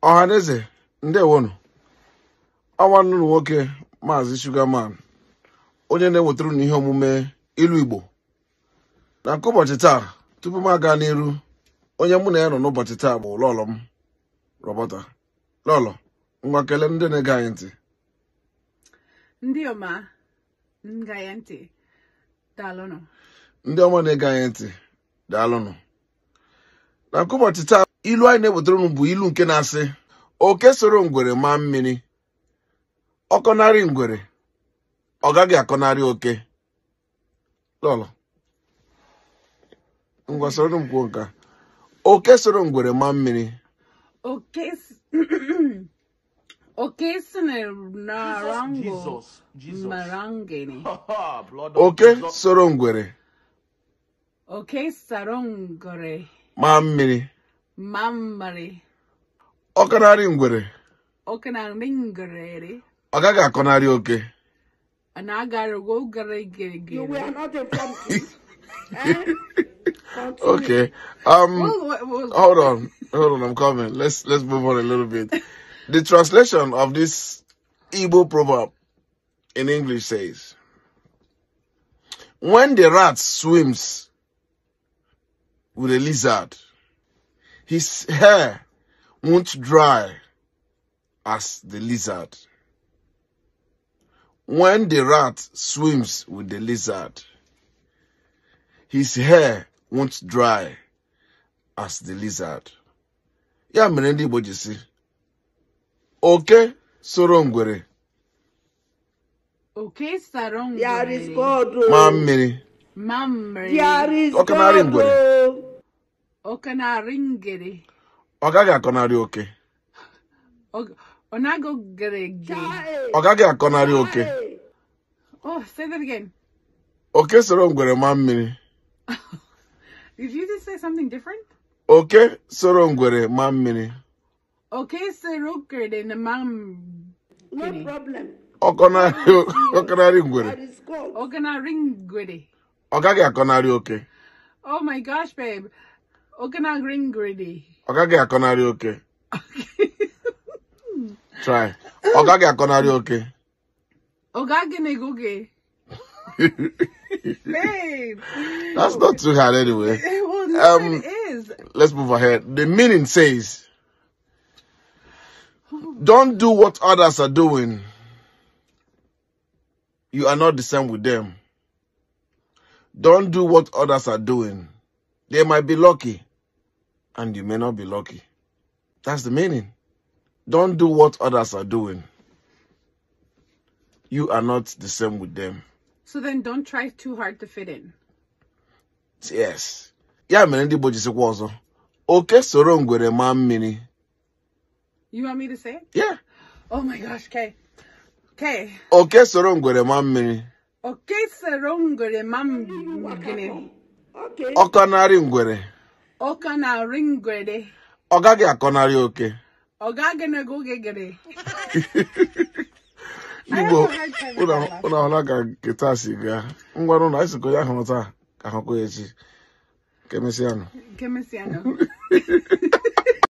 Ọhaneze, ndewonu. Nwanne unu nwoke, Maazị Sugarman, onye na-ewetara unu ihe omume ilu Igbo na nke ụbọchị taa. Tupu m aga n'iru, onye mụ na ya nọ n'ụbọchị taa bụ lọlọ m, Roberta. Lọlọ, ngwa, kelee ndị na-ege anyị ntị. Ndị ọma na-ege ntị, daalụnụ. Ndị ọma na-ege anyị ntị, daalụnụ. Na nke ụbọchị taa, ilu anyị na-ewetara unu bụ ilu nke na-asị, oke soro ngwere maa mmiri, ọkọnarị ngwere, ọ gaghị akọnarị oke. Lọlọ, ngwa, soro m kwuo nke a. Oke soro ngwere maa mmiri. Oke si na rango. Jesus, Jesus. Marangene. Blood of Oke Jesus. soro ngwere Oke sarongore maa mmiri, mamari ọkọnarị ngwere, okenaringere, ọ gaghị akọnarị oke. Anagarogogeregere. You were not informed. Eh? Continue. Okay, Well, hold on, hold on, I'm coming. Let's move on a little bit. The translation of this Igbo proverb in English says, "When the rat swims with a lizard, his hair won't dry as the lizard." When the rat swims with the lizard, his hair won't dry as the lizard. Ya mere ndị Igbo ji sị, oke soro ngwere Oke sarongore There is God. Oh. maa mmiri, mamari There is Ọkọnarị God. ngwere. Oh. Okenaringere, ọ gaghị akọnarị oke. Onagogerege. Chai. Ọ gaghị akọnarị oke. Chai. Oh, say that again. Oke soro ngwere maa mmiri. Did you just say something different? Oke soro ngwere maa mmiri. Oke sarongere na mam No problem. Ọkọnarị ngwere. There is God. Okanaringere. Ọ gaghị akọnarị oke. Oh my gosh, babe. Okanaringere. Ọ gaghị akọnarị oke. Try. Ọ gaghị akọnarị oke. Ogagenegoge. Babe. That's not too hard anyway. Well, no, it is. Let's move ahead. The meaning says, "Don't do what others are doing. You are not the same with them." Don't do what others are doing. They might be lucky, and you may not be lucky. That's the meaning. Don't do what others are doing. You are not the same with them. So then don't try too hard to fit in. Yes. Ya mere ndị Igbo ji sịkwa ọzọ, oke soro ngwere maa mmiri. You want me to say it? Yeah. Oh my gosh, okay. Okay. Oke soro ngwere maa mmiri. Oke sarongere mam gine. Okay. Ọkọnarị ngwere. Okanaringere. Ọ gaghị akọnarị oke. Ogagenegogegere. Igbo, I have a hard time with ụnụ that last ụnụ ahụla ka nke taa si gaa. Ngwanụ, na anyị sịkwa ya hụrụ taa ka hụkwa ya echi. Ka emesịanụ. Kemesiano.